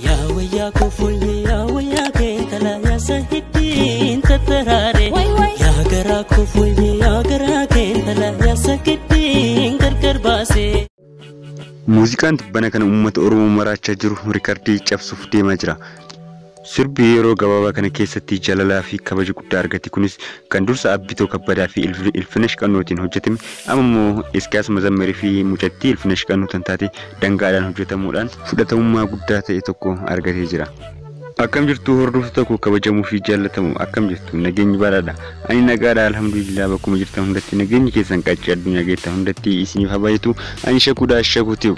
Yaa wayyaa koo fooyyee yaa wayyaa kee intala yaa sahiddiin tattaraare. Yaa garaa koo fooyyee yaa garaa kee intala yaa sahiddiin gargar baase. Muuziqaan tibbana kana uummata Oromoo maraachaa jiru riikardii cabsuuf deemaa jira. Sirbi yeroo gabaabaa kana keessatti jaalalaa fi kabaja guddaa argate kunis kan dursa Abbitoo Kabbadaa fi Ilfinesh Qannootiin hojjetame, amma immoo Iskiyaas Mazammirii fi mucattii Ilfinesh Qannoo kan taate dangaadhaan hojjetamuudhaan fudhatamummaa guddaa ta'e tokko argatee jira. Akkam jirtu hordoftoota koo kabajamuu fi jaallatamu, akkam jirtu? Nageenyi badhaadha. Ani nagaadha, alhamdulillah. Bakkuma jirtan hundatti nageenyi keessan qaccee addunyaa geettan hundatti isiniif haa baay'atu. Ani shakuudha shakuutiif.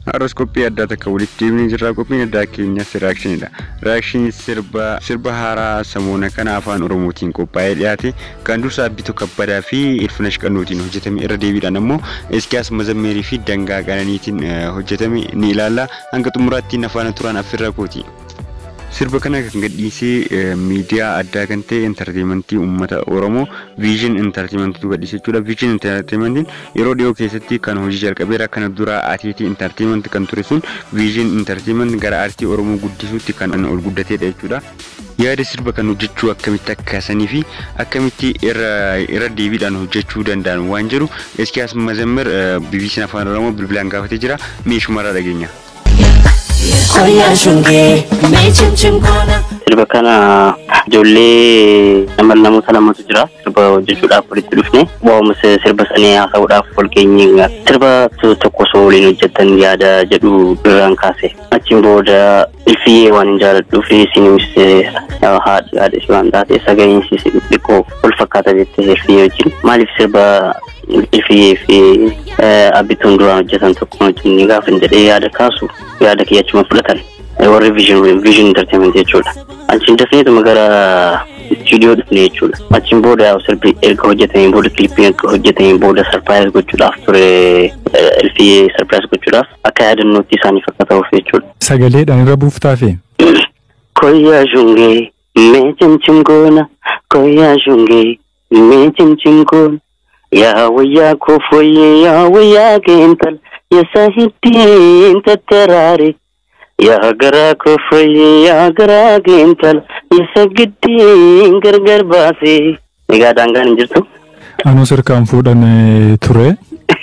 Har'as qophii addaa takka walitti deebinee jirra. Qophiin addaa keenyas reactionidha. Reaction sirba haaraa samoona kana afaan Oromootiin qophaa'ee dhiyaate kan dursa Abbitoo Kabbadaa fi Ilfinesh Qannootiin hojjetame, irra deebiidhaan ammoo Iskiyaas Mazammeerii fi Dangaa Qananiitiin hojjetame ni ilaalla. Hanga xumuraatti na faana turan affirra kooti. Sirba kana kan gadhiisee miidiyaa addaa kan ta'e entertainmentii uummata Oromoo Vision Entertainmentiitu gadhiise jechuudha. Vision Entertainmentiin yeroo dhiyoo keessatti kan hojii jalqabeera. Kana dura Ateetii Entertainment kan ture sun Vision Entertainment gara aartii Oromoo guddisuutti kan ol guddateedha jechuudha. Yaada sirba kan hojjechuu akkamitti akka kaasanii fi akkamitti irra deebiidhaan hojjechuu danda'an waan jedhu Iskiyaas Mazammir BBC Afaan Oromoo bilbilaan gaafatee jira. Meeshumarraa dhageenya. Koyyaa shungee mee cimcim goona. Sirba kana ijoollee nama namoota lamatu jira. Sirba hojjechuudhaaf walitti dhufne. Waa'uma sirba sanii haasa'uudhaaf wal geenye. Sirba tokko osoo waliin hojjetan yaada jedhu birraan kaase. Achiin booda Ilfiyyee waan hin jaaladhuuf isinis haadha ishee waan taate sagaleen ishee xiqqoo wal fakkaata jettee Ilfiyyee wajjin. Maaliif sirba Ilfiyyee fi Abbituun duraan hojjetan tokko hojjennee gaafa hin jedhee yaada kaasu, yaada kiyya achuma fudhatan. Warri Vision Entertainment jechuudha. Achiin dafneetuma gara istuudiyoo dhufne jechuudha. Achiin booda sirbi erga hojjetameen booda, kilipiin erga hojjetameen booda, surprise gochuudhaaf ture, Ilfiyyee surprise gochuudhaaf, akka yaadannootti isaaniif akka ta'uuf jechuudha. Sagaleedhaan irra buuftaafi? Koyyaa shungee mee cimcim goona, koyyaa shungee mee cimcim goona, yaa wayyaa koo fooyyee yaa wayyaa keentala yaa hiddiin tattaraare, yaa garaa koo fooyyee yaa garaa keentala yaa giddiin gargar baase. Egaa daangaan hin jirtu. Anuu sirkaan fuudhan ture.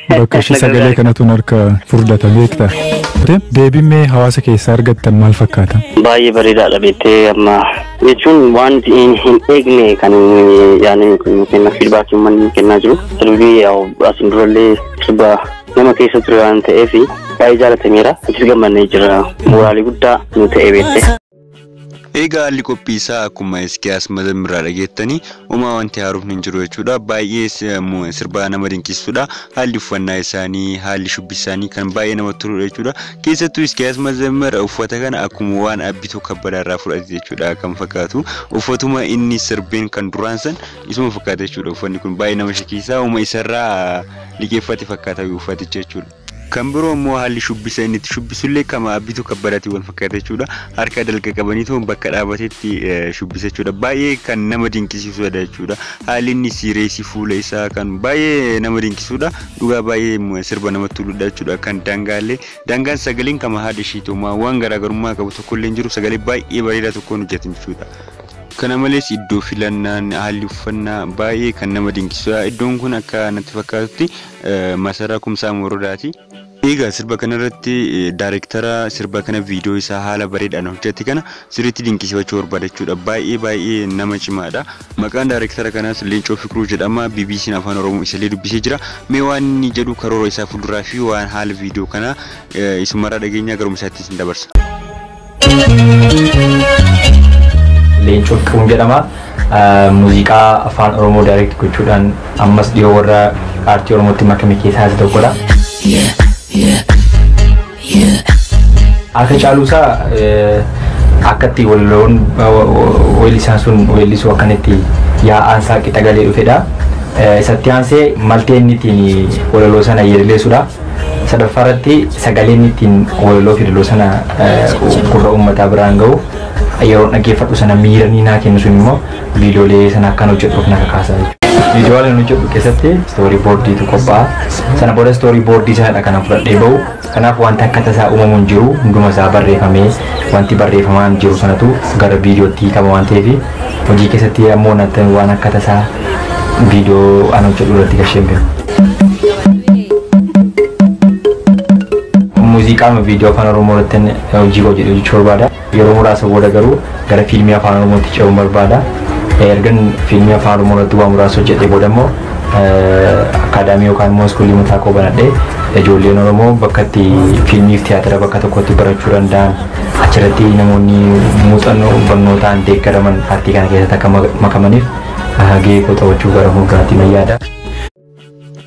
Bakka ishee sagalee kanatu harka furdata beekta. Deebiin mee hawaasa keessaa argattan maal fakkaata? Baay'ee bareedaadha beektee, amma jechuun waan hin eegne kan yaani kenna, feedbackii uummanni kennaa jiru. Sirbi asin durallee sirba nama keessa ture waan ta'eef baay'ee jaalatameera. Ittis gammannee jira. Moraalii guddaa nu ta'e beekte. Egaa haalli qophii isaa akkuma Iskiyaas Mazammirraa dhageettanii homaa wanti haarofni hin jiru jechuudha. Baay'ee sirba nama dinqisiisudha. Haalli uffannaa isaanii, haalli shubbisa isaanii kan baay'ee namatti toludha jechuudha. Keessattuu Iskiyaas Mazammir uffata kana akkuma waan Abbitoo Kabbadaa irraa fudhate jechuudha kan fakkaatu. Uffatuma inni sirbeen kan duraan san isuma fakkaata jechuudha. Uffanni kun baay'ee nama shakkisiisa. Uma isarraa liqeeffate fakkaata uffaticha jechuudha. Kan biroo immoo haalli shubbisa inni itti shubbisullee kama Abbituu Kabbadaatiin wal fakkaata jechuudha. Harka dalga qabaniitoo bakka dhaabatetti shubbisa jechuudha. Baay'ee kan nama dinqisiisudha jechuudha. Haalli inni siireesii fuula isaa kan baay'ee nama dinqisiisudha. Dhugaa baay'ee sirba namatti toludha jechuudha. Kan dangaallee dangaan sagaleen kama haadha ishiitumaa waan garaagarummaa qabu tokkollee hin jiru, sagalee baay'ee bareedaa tokkoon hojjetan jechuudha. Kana malees iddoo filannaan haalli uffannaa baay'ee kan nama dinqisiisudha. Iddoon kun akka natti fakkaatutti masaraa Kumsaa Morodaati. Egaa sirba kanarratti daayirektara sirba kana viidiyoo isaa haala bareedaadhaan hojjete kana sirriitti dinqisiifachuu barbaada jechuudha. Baay'ee baay'ee nama cimaadha. Maqaan daayirektara kanaas Leencoo Fiqiruu jedhama. BBC'n Afaan Oromoo isallee dubbisee jira. Mee waan inni jedhu, karoora isaa fuulduraa fi waan haala viidiyoo kanaa isumarraa dhageenyaa garuma isaatti isin dabarsa. Leencoo Fiqiruun jedhama. Muuziqaa afaan Oromoo direct gochuudhaan ammas dhiyoo warra aartii Oromootti makame keessaa isa tokkodha. Akka caaluusaa akka itti walaloon weellisaan sun weellisuu akkanatti yaa'aan isaa qixa galee dhufedha. Isatti aansee maltee inni ittiin walaloo sana yeelleessudha. Sadaffaa irratti sagalee inni ittiin walaloo fi yeedaloo sana gurra uummataa biraan gahu, yeroo dhaggeeffadhu sana miira ni naa kennu, sun immoo viidiyoolee sana akkan hojjedhuuf na kakaasa jechuudha. Viidiyoolee ani hojjedhu keessatti story boardiitu qophaa'a. Sana booda story boardii sanadha kanan fudhadhee bahu. Kanaaf wanta akka tasaa uumamu hin jiru, hunduma isaa barreeffamee Wanti barreeffamaan jiru sanatu gara viidiyootti hiikama waan ta'eef hojii keessatti ammoo waan akka tasaa viidiyoo an hojjedhu irratti gasheen beeku. Muuziqaan viidiyoo afaan Oromoo irratti hojii hojjedhu jechuu barbaada. Yeroo muraasa booda garuu gara fiilmii afaan Oromootti ce'uun barbaada. Ergan fiilmii afaan Oromoo irratti waa muraasa hojjedhee booda immoo akaadaamii yookaan immoo iskuulii mataa koo banadhee ijoolleen Oromoo bakka itti fiilmii fi tiyaatira bakka tokkotti barachuu danda'an achirratti namoonni muuxannoo barnootaan deeggaraman aartii kana keessatti akka makamaniif gahee koo taphachuu gara fuulduraatti nan yaada.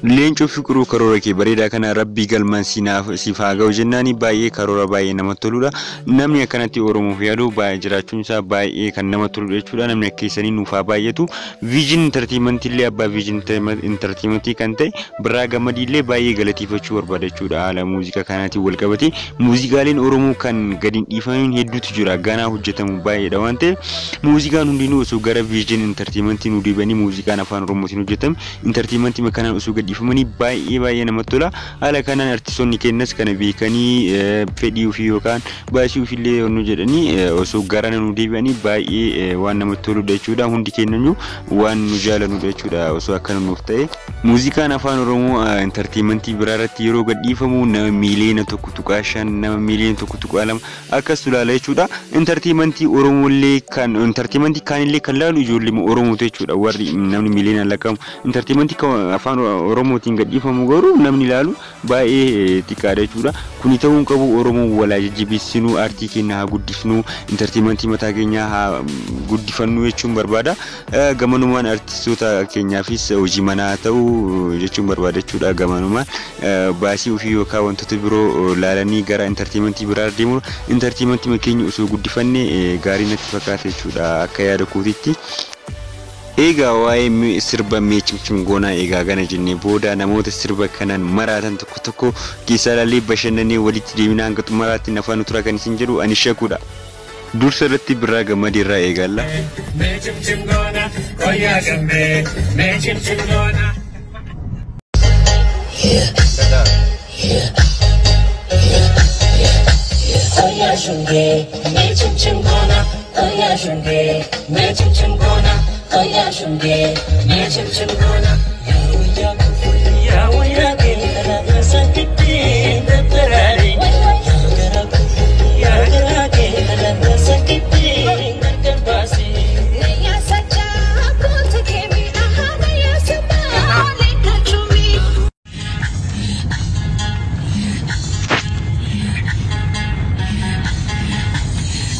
Leencoo Fiqiruu karoora kee bareedaa kana rabbii galmaan siif haa ga'u jennaani baay'ee karoora baay'ee namatti toludha. Namni akkanatti Oromoof yaadu baay'ee jiraachuun isaa baay'ee kan namatti toludha jechuudha. Namni akka keessanii nuuf haa baay'atu. Viijin Intartiimentii illee abbaa Viijin Intartiimentii kan ta'e Birraa Gammadii illee baay'ee galateeffachuu barbaada jechuudha. Haala muuziqaa kanaatiin wal qabate muuziqaaleen Oromoo kan gadi hin dhiifamin hedduutu jira. Ganaa hojjetamu baay'eedha waan ta'eef muuziqaan hundinuu osoo gara Viijin Intartiimentii nu deebi'anii muuziqaan afaan Oromootiin hojjetame intartiimentii kanaan osoo gadi dhiifamanii baay'ee baay'ee namatti tola. Haala kanaan artistoonni keenyas kana beekanii fedhii ofii yookaan baasii ofiillee yommuu jedhanii osoo gara nu deebi'anii baay'ee waan namatti toludha jechuudha. Hundi keenyayyuu waan nu jaalannudha jechuudha osoo akkana nuuf ta'e. Muuziqaan afaan Oromoo intartiimentii biraa irratti yeroo gadhiifamu nama miiliyoona 1.5 nama miiliyoona 1.2 akkas ilaala jechuudha. Intartiimentii Oromoollee kan intartiimentii kaanillee kan laalu ijoollee Oromooti jechuudha. Warri namni miiliyoonaan lakkaa'amu intartiimentii afaan Oromootiin gadhiifamu garuu namni ilaalu baay'ee xiqqaadha jechuudha. Kuni ta'uu hin qabu. Oromoo walaa jajjabeessinuu, aartii keenya haa guddifnu, intartiimentii mataa keenyaa haa guddifannu jechuun barbaada. Gamanumaan artistoota keenyaafis hojii manaa ta'uu jechuun barbaada jechuudha. Gamanumaan baasii ofii yookaan wantoota biroo laalanii gara intartiimentii biraa deemu intartiimentii keenya osoo guddifanne gaarii natti fakkaata jechuudha akka yaada kootiitti. Egaa waa'ee sirba mee cimcim goonaa egaa gana jennee booda namoota sirba kanaan maraatan tokko tokko keessaa ilaalee bashannanee walitti deemina hanga xumuraatti nafaan tura kan isin jedhu ani shakuudha. Dursa irratti Birraa Gammadii irraa eegalla. Mee cimcim goona koyyaa gammee mee cimcim goona. Koyyaa shungee mee cimcim goona koyyaa shungee mee cimcim goona koyyaa shungee mee cimcim goona. Yaa wayyaa yaa wayyaa keentala yaa sakitti dattaraari yaa garaa yaa garaa keentala yaa sakitti gargar baasi.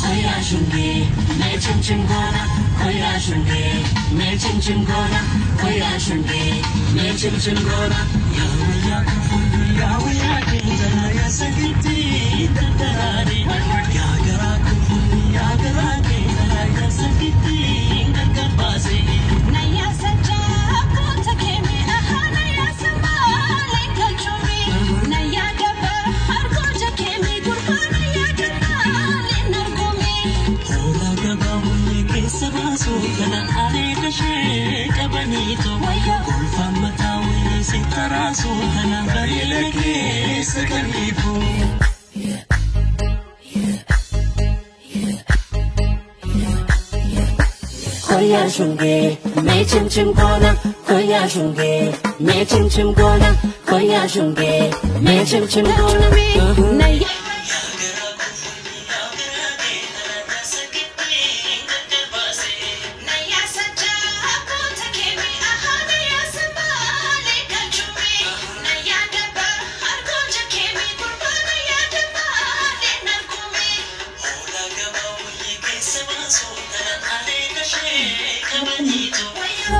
Koyyaa shungee mee cimcim goona koyyaa shungee mee cimcim goona koyyaa shungee mee cimcim goona. Yaa wayyaa yaa wayyaa keentala yaa sakitti dattaraari yaa garaa yaa garaa keentala yaa sakitti gargar baasi. Hoolaa gabaa wayii keessa baasuu kana areeda ishee qabaniitu golfaan mataa wayii si taraasuu kana bareeda keessa kamiifu. Koyyaa shungee mee cimcim goona koyyaa shungee mee cimcim goona koyyaa shungee mee cimcim goona.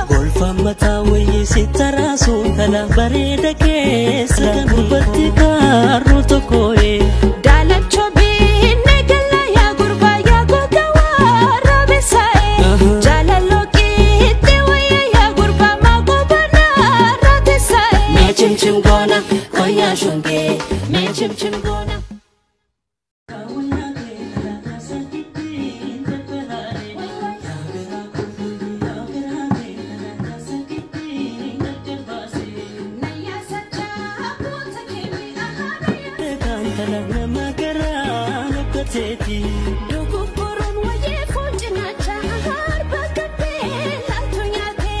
Golfaan mataa wayii si taraasuu kana bareeda keessa gurbatti kaarruu tokkooye. Daalacha biinne gala yaa gurbaa yaa goga warra bisaa'e. Jaalaloo qiitte wayya yaa gurbaa maa gobanaa raatesaa'e. Mee cimcim goona koyyaa shungee mee cimcim goona. Nama Dogoggoroon wayyee foon cinaacha harba gabbee laaltu nyaate.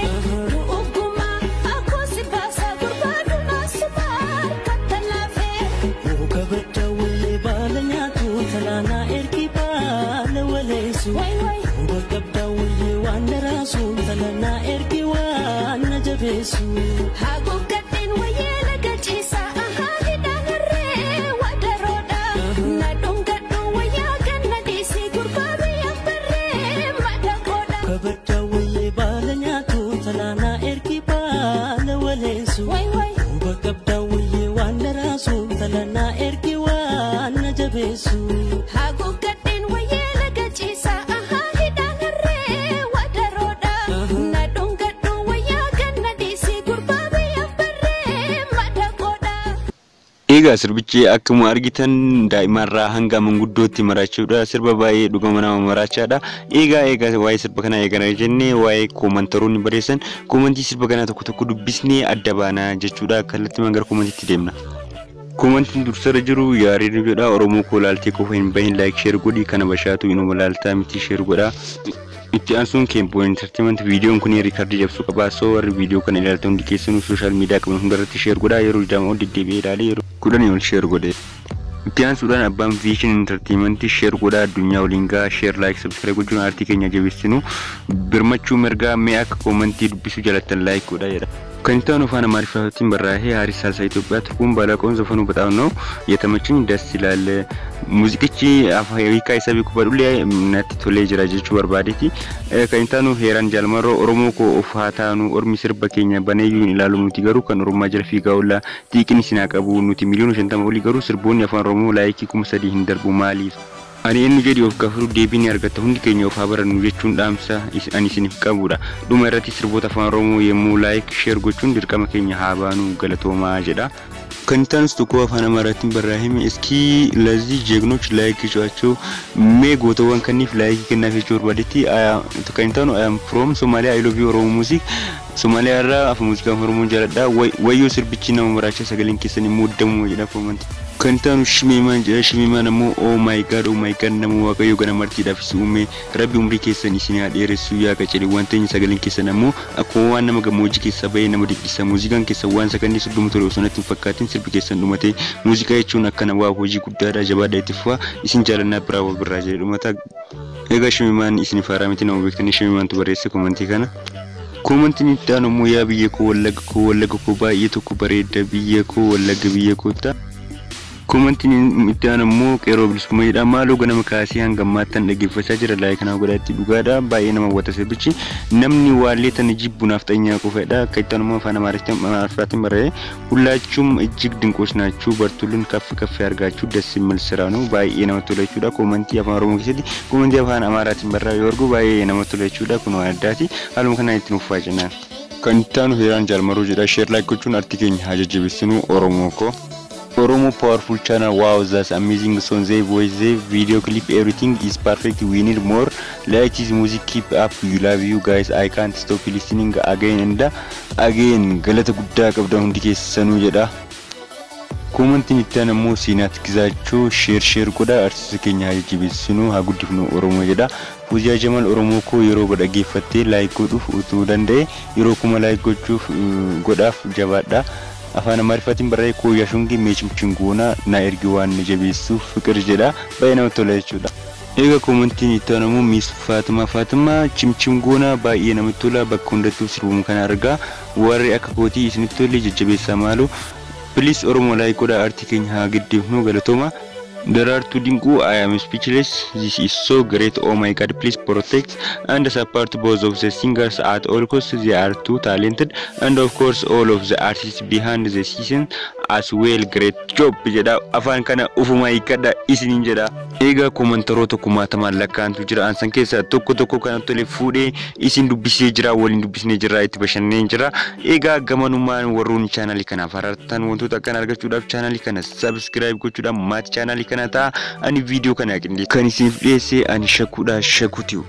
Du'uggumaa akkoosi baasa gurbaa dhumaa sumaar kattalaafe. Muka badda wallee baala nyaatu talaanaa ergi baala waleessu. Wayi wayi. Muka qabda wallee waan naraasu talanaa ergi waan na jabeessu. Haguuggadheen wayyee laga ciisaa hidhaan harree wadaroodha. Na dhungadhu wayyaa ganna dhiisii gurbaa biyyaan barree madaqoodha. Muka badda wallee baala nyaatu talaanaa ergi baala waleessu. Wayi wayi. Muka qabda wallee waan naraasu talanaa ergi waan na jabeessu. Haguuggadheen wayyee laga ciisaa hidhaan harree wadaroodha. Na dhungadhu wayyaa ganna dhiisii gurbaa biyyaan barree madaqoodha. Egaa sirbichi akkuma argitan daa'imarraa hanga manguddootti maraachuudha. Sirba baay'ee dhugama nama maraachaadha. Egaa waa'ee sirba kanaa eegana jennee waa'ee koomantaroonni barreessan koomantii sirba kanaa tokko tokko dubbisnee adda baana jechuudha. Kallattii gara koomantiitti deemna. Koomantiin dursarra jiru yaariin jedha Oromoo koo laaltee qofa hin bahin like share godhi kana bashaatu inuma laaltaa miti share godha. Itti aansuun Keempoo Entertainment viidiyoon kun riikardii cabsuu qaba. So warri viidiyoo kana ilaaltan hundi keessanuu social media qaban hundarratti share godhaa yeroo 20 ol deddeebi'ee ilaalee yeroo 10 ol share godhe. Itti aansuudhaan abbaan Vision Entertainment share godhaa addunyaa waliin gahaa share like subscribe gochuun aartii keenya jabeessinu birmachuu mirgaa mee akka koomantii dubbisuu jalattan like godhaa jedha. kan itti aanu afaan Amaariffaatiin barraa'ee Haaris Salsaa Itoophiyaa ትርጉም ባላውቀውም ዘፈኑ በጣም ነው የተመቸኝ፣ ደስ ይላል። Muuziqichi hiikaa isaa beekuu baadhullee natti tolee jira jechuu barbaadeeti. Kan itti aanu Heeraan Jaalmarroo Oromoo koo of haa taanu ormi sirba keenya baneeyyuu hin ilaalu nuti garuu kan Oromaa jala fiigaa oolla xiiqin isin haa qabu nuti miliyoona 50 olii garuu sirboonni afaan Oromoo laayikii 3000 hin darbu maaliif? Ani inni jedhi of gaafadhu deebii ni argatta hundi keenya of haa barannu jechuun dhaamsa ani isiniif qabudha. Dhuma irratti sirboota afaan Oromoo yommuu like share gochuun dirqama keenya haa baanu galatoomaa jedha. Kan itti aanus tokko afaan Amaaraatiin barraa'ame እስኪ ለዚህ ጀግኖች like ግጯቸው mee gootawwan kanniif laayikii kennaaf jechuu barbaadetti. Kan itti aanu I am from Somalia, I love you Oromo music. Somaaliyaa irraa afaan muuziqaa Oromoon jaaladha. Wayyoo sirbichi nama maraacha sagaleen keessan immoo damuu jedha koomantii. Kan itti aanu Shimeemaan jedha. Shimeemaan ammoo oh my god, oh my god, nama Waaqayyo gana martiidhaaf si uume rabbi umrii keessan isin haa dheeressu yaa qacelee waan ta'eef sagaleen keessan ammoo akkuma waan nama gammoojjii keessaa bahee nama diddisa muuziqaan keessan waan sakandii 30 ture osoo natti hin fakkaatin sirbi keessan dhumate muuziqaa jechuun akkana waa hojii guddaadha jabaadha itti fufaa isin jaalannaa biraa wal birraa jedhe dhumata. Egaa Shimeemaan isin faaraa miti nama beektanii Shimeemaantu barreesse koomantii kana. Koomantiin itti aanu immoo yaa biyya koo Wallagga koo Wallagga koo baay'ee tokko bareeda biyya koo Wallagga biyya koo ta'a. Koomantiin itti aanu immoo qeerroo bilisummaa jedha maaloo ganama kaasee hanga ammaattan dhaggeeffachaa jira like naa godhaatti dhugaadha baay'ee nama hawwata sirbichi namni waallee tana jibbu naafxanyaa qofadha. Akka itti aanu immoo afaan Amaariffaatiin barreesse ሁላችሁም እጅግ ድንቆች ናችሁ በርቱልን ከፍ ከፍ ያርጋችሁ ደስ የሚል ስራ ነው baay'ee namatti tola jechuudha. Koomantii afaan Oromoo keessatti koomantii afaan Amaaraatiin barraa'e yoo argu baay'ee namatti tola jechuudha kun waan addaati haaluma kanaan itti nuuf jennaan. Kan itti aanu Heeraan Jaalmaroo jedha share like gochuun aartii keenya haa jajjabeessinu Oromoo koo. Oromo powerful channel, wow, that's amazing song, the voice, the video clip, everything is perfect. We need more like this music, keep up, we love you guys, I can't stop listening again and again. Galata guddaa qabda hundi keessanuu jedha. Koomantiin itti aanu immoo Seenaat Gizaachoo share share godha artistoota keenya haa jajjabeessinu haa guddifnu Oromoo jedha. Fuuziyaa Jamal Oromoo koo yeroo dhaggeeffattee like godhuuf utuu danda'e yeroo kuma like gochuuf godhaaf jabaadha. Afaan Amaariffaatiin barraa'e kooyyaa shungii meechimchin goona na ergi waan na jabeessuuf fiqir jedha baay'ee namatti tola jechuudha. Egaa koomantiin itti aanu immoo Miss Faatimaa Faatimaa chimchim goona baay'ee namatti tola bakka hundattuu sirbuma kana argaa warri akka kootii isinitti tolle jajjabeessaa maaloo. Please Oromoo like godhaa aartii keenya haa guddifnu galatooma. Daraartuu Dinquu I am speechless, this is so great, oh my god, please protect and support both of the singers at all costs, they are too talented and of course all of the artists behind the scene as well, great job jedha afaan kana ufuma hiikadha isiniin jedha. Egaa koomantaroota kumaatamaan lakkaa'antu jira ansan keessaa tokko tokko kan tole fuudhee isin dubbisee jira waliin dubbisnee jira itti bashannanee jira. Egaa gamanumaan warroonni chaanalii kanaaf harartan wantoota akkana argachuudhaaf chaanalii kana subscribe gochuudhaan maatii chaanalii kana ta'a. Ani viidiyoo kana qindeesse kan isiniif dhiyeesse ani shakuudha shakuutiyu.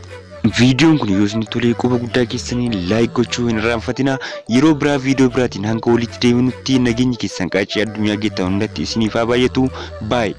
Viidiyoon kun yoo isin tolee quba guddaa keessanii like gochuu hin irraanfatina. Yeroo biraa viidiyoo biraatiin hanga walitti deebinutti nageenyi keessan qaacii addunyaa geettan hundatti isiniif haa baay'atu. Baay'ee.